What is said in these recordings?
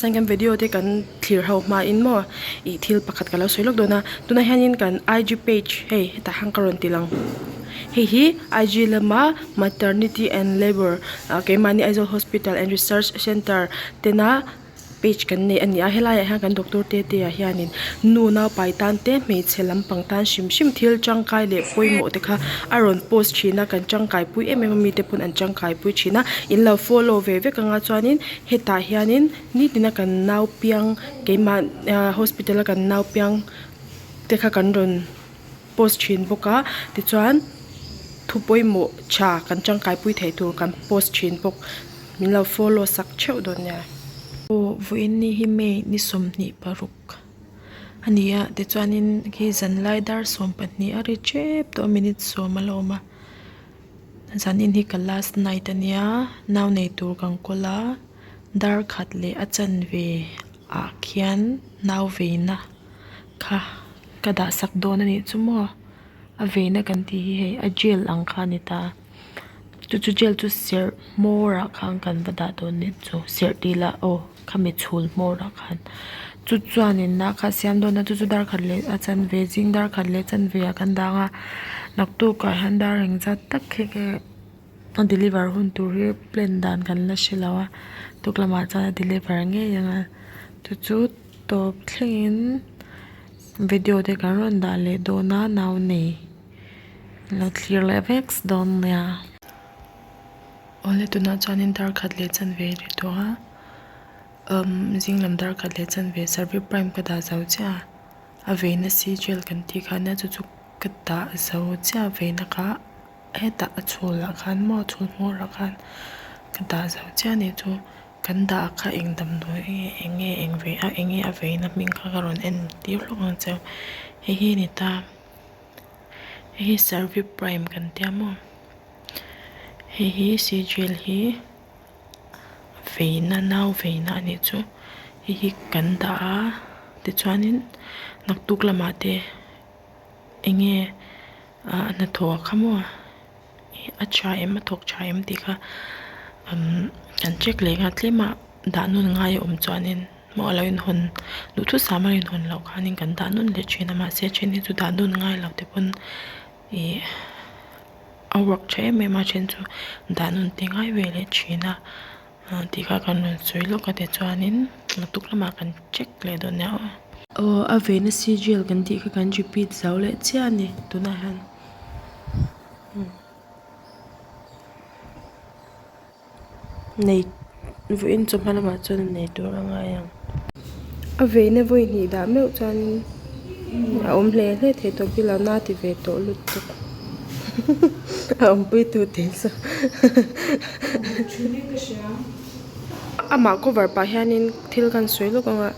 hmasain kan video te kan thlir ho hmain maw ih thil pakhat ka lo sawi lawk dawn a tunah hianin kan IG page hei hetah hian ka rawn ti lang hei hi IG lama maternity and labour ah keimahni Aizawl hospital and research centre tena page kan nei a ni a helaiah hian kan doctor te te ah hianin nu naupai tan te hmeichhe lampang tan hrim hrim thil tangkai leh pawimawh te kha a rawn post thin a kan tangkai pui em em a mite pawn an tangkai pui thin a in lo follow ve vek anga chuanin hetah hianin nitin a kan nau piang keimah ah hospital a kan nau piang te kha kan rawn post thin bawk a tichuan thu pawimawh tha kan tangkai pui theih tur kan post thin bawk. Min lo follow sak theuh dawn nia. Aw vawiin ni hi May ni 26 a ni a tichuanin khi zanlai dar 12 a ri tep tawh a minute 10 a la awm a zanin hi ka last night a nia nau nei tur kan kawl a dar khat leh a chanve ah khian nau veina kha ka dah sak dawn a nih chu maw a veina kan tih hi hei a gel ang kha a ni ta. Chu chu gel chu serh hmawr ah khan kan va dah dawn nih chu serh tih lah aw khami chhul hmawr ah khan chu chuanin nah kha a siam dawn a chu chu dar khat leh a chanve zing dar khat leh a chanve ah kan dang a naktuk ah hian dar engzat tak khi nge a deliver hun tur hi plan dan kan la hre lo a tuk lamah chuan a deliver ngei ang a chu chu tawp thlengin video te kan rawn dah leh dawn a nau nei. Lo thlir leh vek dawn nia. Awle tunah chuanin dar khat leh chanve a ri tawh a umm zing lam dar khat leh chanve service prime ka dah zo chiah a a veina si gel kan tih kha nia chu chu ka dah zo chiah a veina kha hetah a chhul ah khan maw a chhul hmawr ah khan ka dah zo chiah a nih chu kan dah kha eng damdawi nge eng nge eng ve a eng nge a veina hming kha ka rawn en tir hlawk ang che u hei hi a ni ta. Hei hi servie prime kan tia maw hei hi cgl hi veina nau veina a nih chu hei hi kan dah a tichuanin naktuk lamah te eng nge ah a hnathawh kha maw a tha em a thawk tha em tih kha umm kan check leh nghal tlem a dah nawn ngai a awm chuanin. Maw a lo inhawn duhthusam a lo inhawn loh khanin kan dah nawn leh thin a mahse a then hi chu dah nawn ngai lo te pawn ih a work tha em em a a then chu dah nawn te ngai ve leh thin a tih kha kan rawn sawi lawk a tichuanin naktuk lamah kan check leh dawn nia aw. Aw a veina cgl kan tih kha kan repeat zo leh chiah a ni tunah hian. Nei vawiin chawhma lamah chuan a nei tur a ngai ang. A veina vawi hnih dah meuh chuanin a awm hle hle thei tawh bik lo na ti ve tawh lutuk a awmpui tu te chu amah cover pah hianin thil kan sawi lawk ang a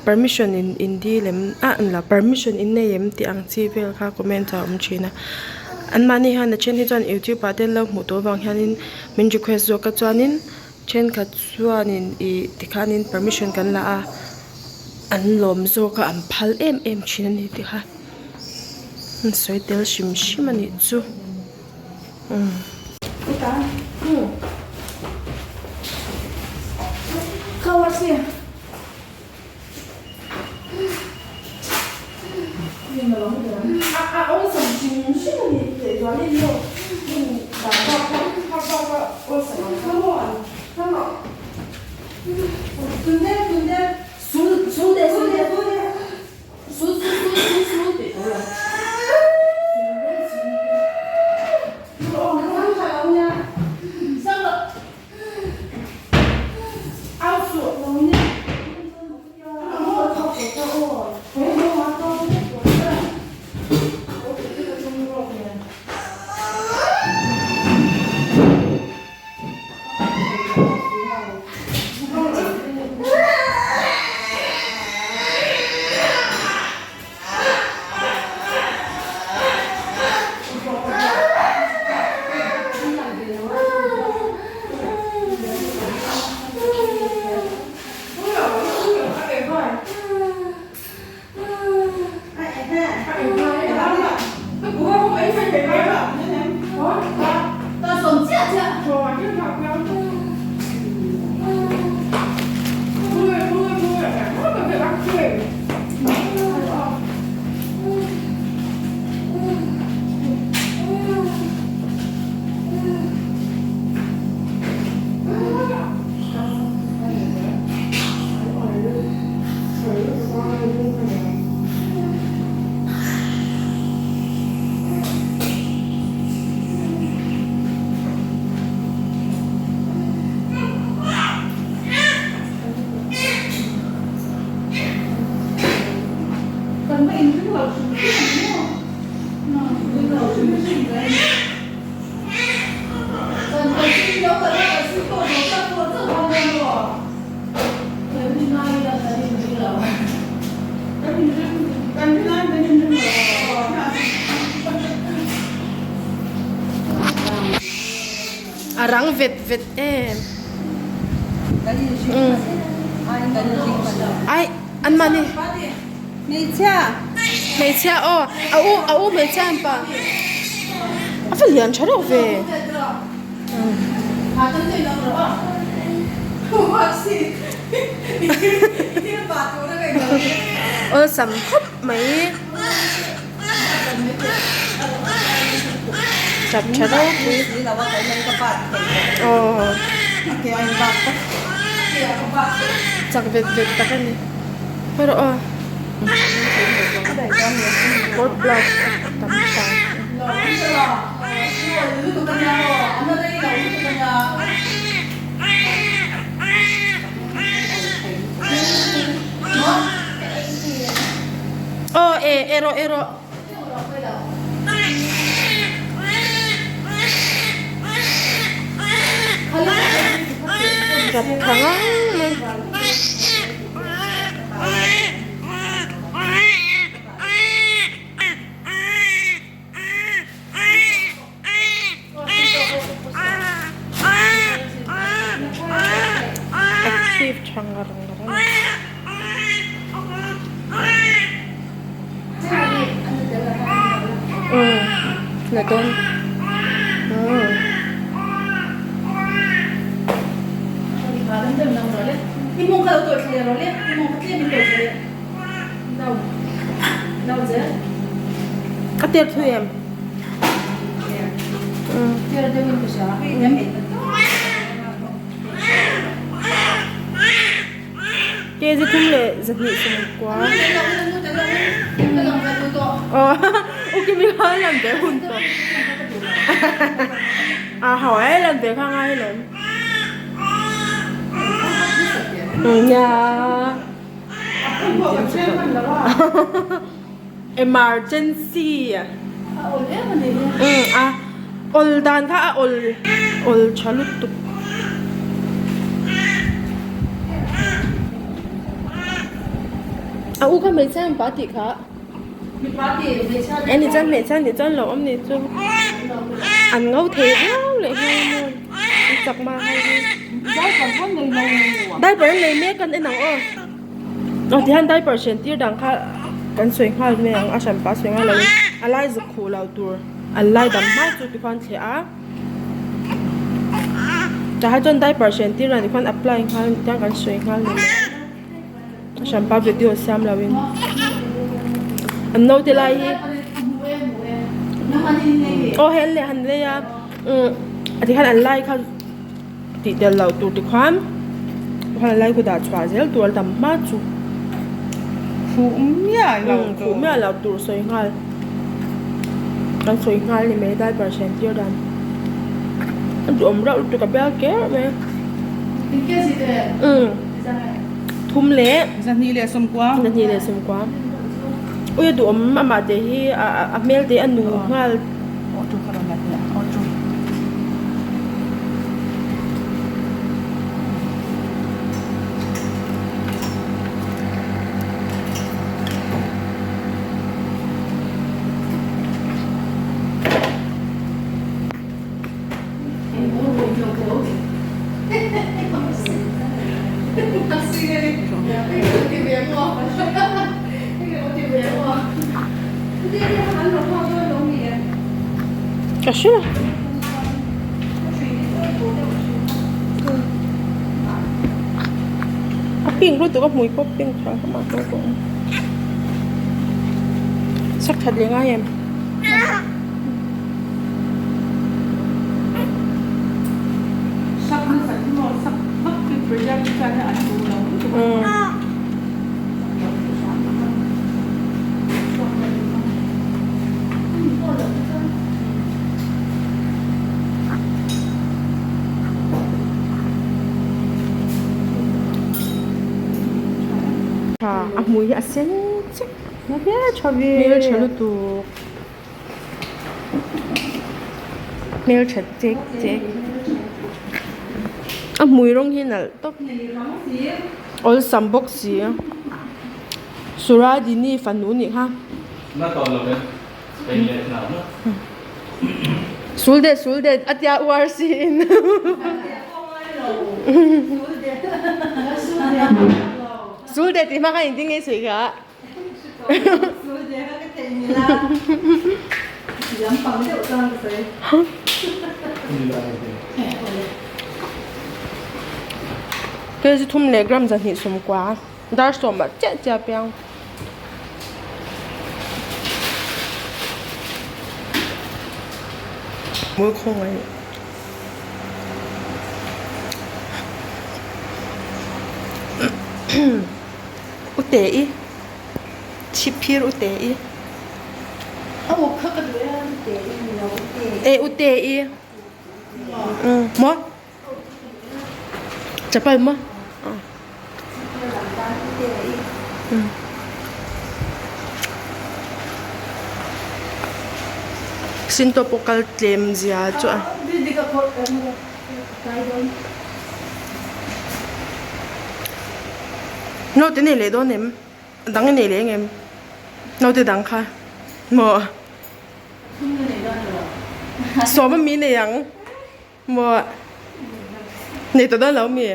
permission in in dil em ah ni lo permission in nei em tih ang chi vel kha comment ah a awm thin a anmahni hian a then hi chuan youtube ah te an lo hmuh tawh avang hianin min request zawk a chuanin thenkhat chuanin ih tikhanin permission kan la a an lawm zawk a an phal em em thin a ni tih kha an sawi tel hrim hrim a nih chu umm. A rang vet vet em. Ai an mahni. Hmeichhia. Hmeichhia aw a u a u hmeichhia an pa. A va lian tha reuh ve. Awlsam khawp mai. Tap tha ropui. Aw. Chak vet vet tak a ni. Haw rawh aw. Kawr blouse a tam ta. Aw e e rawh e rawh. Tap tha ngang mai. Active tha ngar ngar a ni. Umm la dawn umm. A tir thui em? Kg 3 2 10. Aw u Kimi kha a lan ve hun tawh. A ho ai lan ve kha ngai lawm. Nia. Emergency umm a awl dan kha a awl awl tha lutuk. A u kha hmeichhia an pa tih kha eng ni chuan hmeichhia ni chuan lo awm ni chu an ngo thei viau leh nghal a maw an chak ma ho hi diaper an lei mek an en ang aw. Aw tihian diaper hren tir dang kha kan sawi nghal mai ang a hranpa sawi nghal loin a lai zuk khuh lo tur an lai dam hma chu tikhuan thleh a tah hi chuan diaper hren tir dan tikhuan apply nghal tiang kan sawi nghal ni mai a hranpa video siam loin an naute lai hi aw hei an leh han lei a umm tikhan an lai kha. Tih tel loh tur tikhuan khuan a lai khu dah chhuah zel tur a tam hma chu Khuh miah loh tur. Khuh miah loh tur sawi nghal kan sawi nghal ni mai diaper hren tir dan a duhawm reuh lutuk a bial ker mai umm thum leh 220. 220 ui a duhawm amah te hi a hmel te a nu nghal. Ka hria a pink lutuk a hmui pawh pink tha ka mah pawh ka awm sak that leh ngai em. A hmui hi a sen chiah. Hmeltha ve. Hmeltha lutuk. Hmeltha chek chek. A hmui rawng hi nalh tawp. Awlsam bawk si. Suradini fanu nih kha. Sul det sul det a tia uar siin. Sul det tih hma khan engtin nge i sawi kha? Kg thum leh gram 290 dar sawmah chiah chiah piang. Mawi khawngaih. U te i chhip phir u te i. E u te i. Maw. Chapal maw. Sinto pawh kal tlem zia chu a. Naute nei leh dawn em? A dang i nei leh engem? Naute dang kha maw? Sawm a mi nei ang maw? Nei tawh dawn lo mi?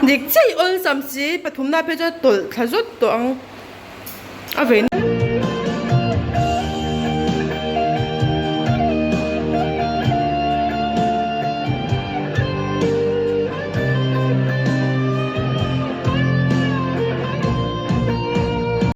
Dik chiah i awlsam si pathumna phei chuan tawlh thla zawt tawh ang a vei.